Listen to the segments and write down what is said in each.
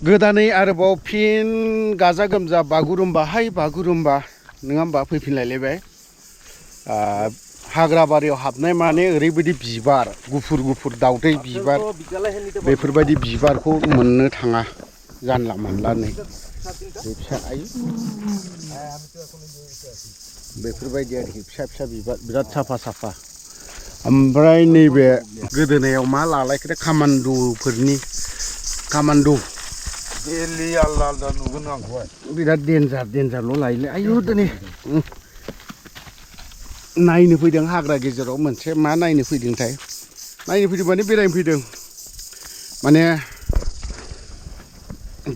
गोदानै आरोबाव फिन गाजा गोमजा बागुरुम्बा नङा होमबा फैफिनलायलायबाय हाग्रा बारियाव हाबनाय माने ओरैबायदि बिबार गुफुर दाउदै बिबार बेफोरबायदि बिबारखौ मोननो थाङा जानला मोनला नै फिसा बेफोरबायदि आरोखि फिसा बिबार बिराद साफा ओमफ्राय नैबे गोदोनायाव मा लालायखो कामान्ड' डेलि आलदा नुगोन आंखौहाय बिराद डेन्जारल' लायोलै आयु दिनै नायनो फैदों हाग्रा गेजेराव मोनसे मा नायनो फैदोंथाय माने बेरायनो फैदों माने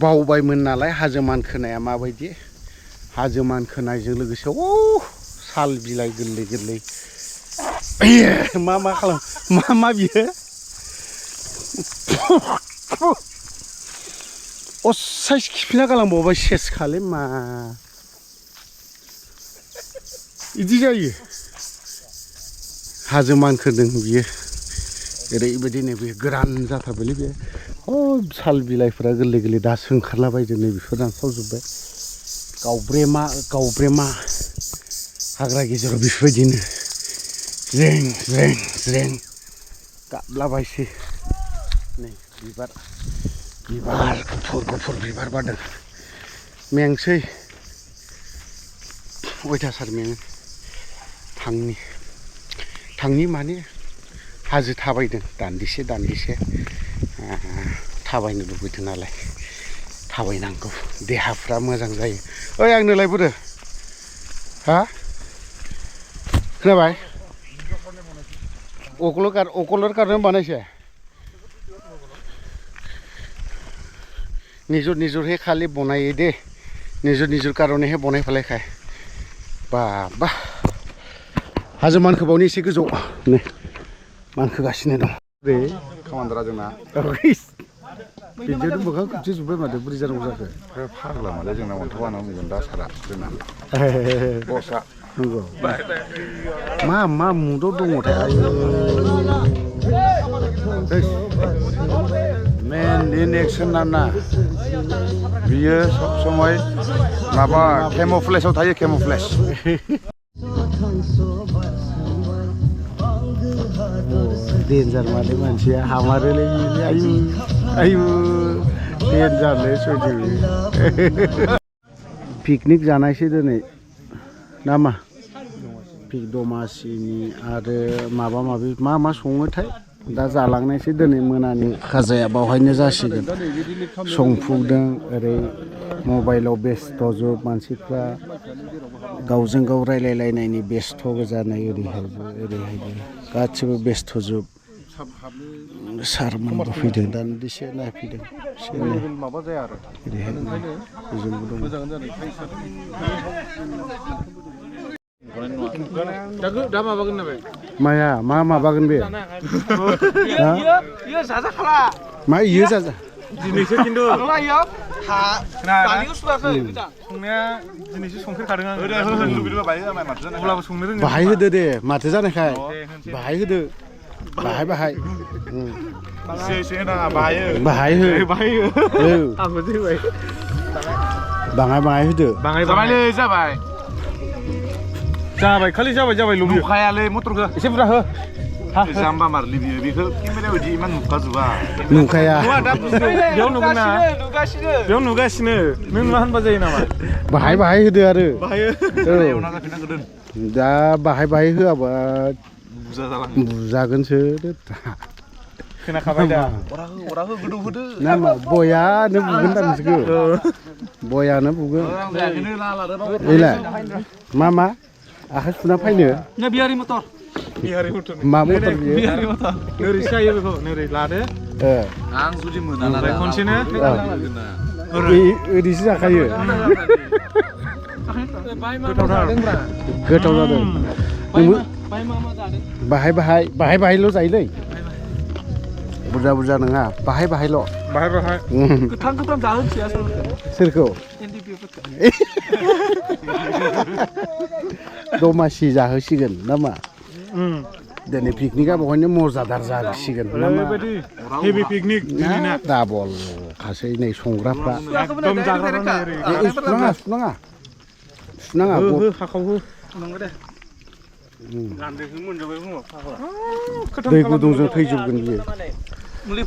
बावबायमोन नालाय हाजो मानखोनाया माबायदि हाजो मानखोनायजों लोगोसे साल बिलाइ गोरलै मा खालाम मा बियो असाइस खिफिना गालांबावबाय सेसखालै मा बिदि जायो हाजो मानखोदों बियो ओरैबायदि नैबे गोरान जाथारबायलै बे साल बिलाइफोरा गोरलै दासो ओंखारलाबायदों नै बेफोर रानसावजोब्बाय गावब्रेमा हाग्रा गेजेराव बेफोरबायदिनो ज्रें गाबलाबायसै नै बिबार गुफुर बिबार बारदों मेंसै अयथासार मेङो थांनि माने हाजो थाबायदों दान्दिसे थाबायनो लुबैदों नालाय थाबायनांगौ देहाफ्रा मोजां जायो ओइ आंनोलाय बोरो हा खोनाबाय अकलर कारने बानायसे निजुर हे खालि बनायो दे निजुर कारने हे बनाय फेलायखाय बा हाजो मानखोबावनि एसे गोजौ नै मानखोगासिनो दं बे कामान्डरा जोंना बिदिनो मोखां खोबथि जोब्बाय माथो बोरै जानांगौ जाखो फाग्ला माथो जोंना अन्थावानो मोनगोन दा सारा जोंना बसा नंगौ मा मुदाव दङथाय मेन इन एक्सन ना बियो सब समय माबा केम'फ्लेजाव थायो केम'फ्लेज डेन्जार माने मानसिया हामारोलै आयु डेन्जारलै सयदि पिकनिक जानायसै दिनै ना मा दमासिनि आरो माबा मा सङोथाय दा जालांनायसै दिनै मोनानि खाजाया बावहायनो जासिगोन संफुदों ओरै मबाइलाव बेस्थ' जुब मानसिफ्रा गावजों गाव रायलायलायनायनि बेस्थ' गोजानै ओरैहाय गासिबो बेस्थ' जुब सारमोनबो फैदों दान्दिसे नायफैदों माबा जाया आरो ओरैहाय दा माबागोन ना बे माया मा माबागोन बे इयो जाजाखाला मा इयो जाजा दिनैसो खिन्थु दानिखौ सुवाखै संनाया दिनैसो संफेरखादों आं अब्लाबो संनो रोङो बाहाय होदो दे माथो जानायखाय बाहाय होदो बाहाय बाहाय हो आंबो जेबाय बाङाय होदो जाबाय खालि जाबाय लुबैयो नुखायालै मटरखौ एसे बुरजा हो जाम्बा मारलि बियो बेखौ केमेरायाव बिदि इमान नुखाजोबा नुखाया बेयाव नुगोन ना बेयाव नुगासिनो नों नुवा होनबा जायो नामा बाहाय होदो आरो जाफिननांगौ दा बाहाय होआबा बुजागोनसो खोनाखाबाय दा अरा हो गोदौ होदो ना मा बयानो बुगोन दा नोंसोरखौ बयानो बुगोन एलाय मा आखाइ सुना फैनो ना बिहारि मटर मा मटर बियो बिहारि मटर नोरै जायो बेखौ नोरै लादो आं जुदि मोना खनसेनो ओरैसो जाखायो गोथाव जादों बाहायल' जायोलै बुरजा नङा बाहायल' गोथां जाहोनसैया सोरखौ दमासि जाहोसिगोन ना मा दिनै पिकनिकआ बेवहायनो मजादार जासिगोन ना मा? ओरैबायदि हेभि पिकनिक ना डाबल खासै नै संग्राफ्रा एकदम जाग्राफ्रा सुनाङा हो हाखाव हो नंगौ दे लान्दोखौ मोनजोबबाय फुङाव दै गुदुंजों थैजोबगोन बियो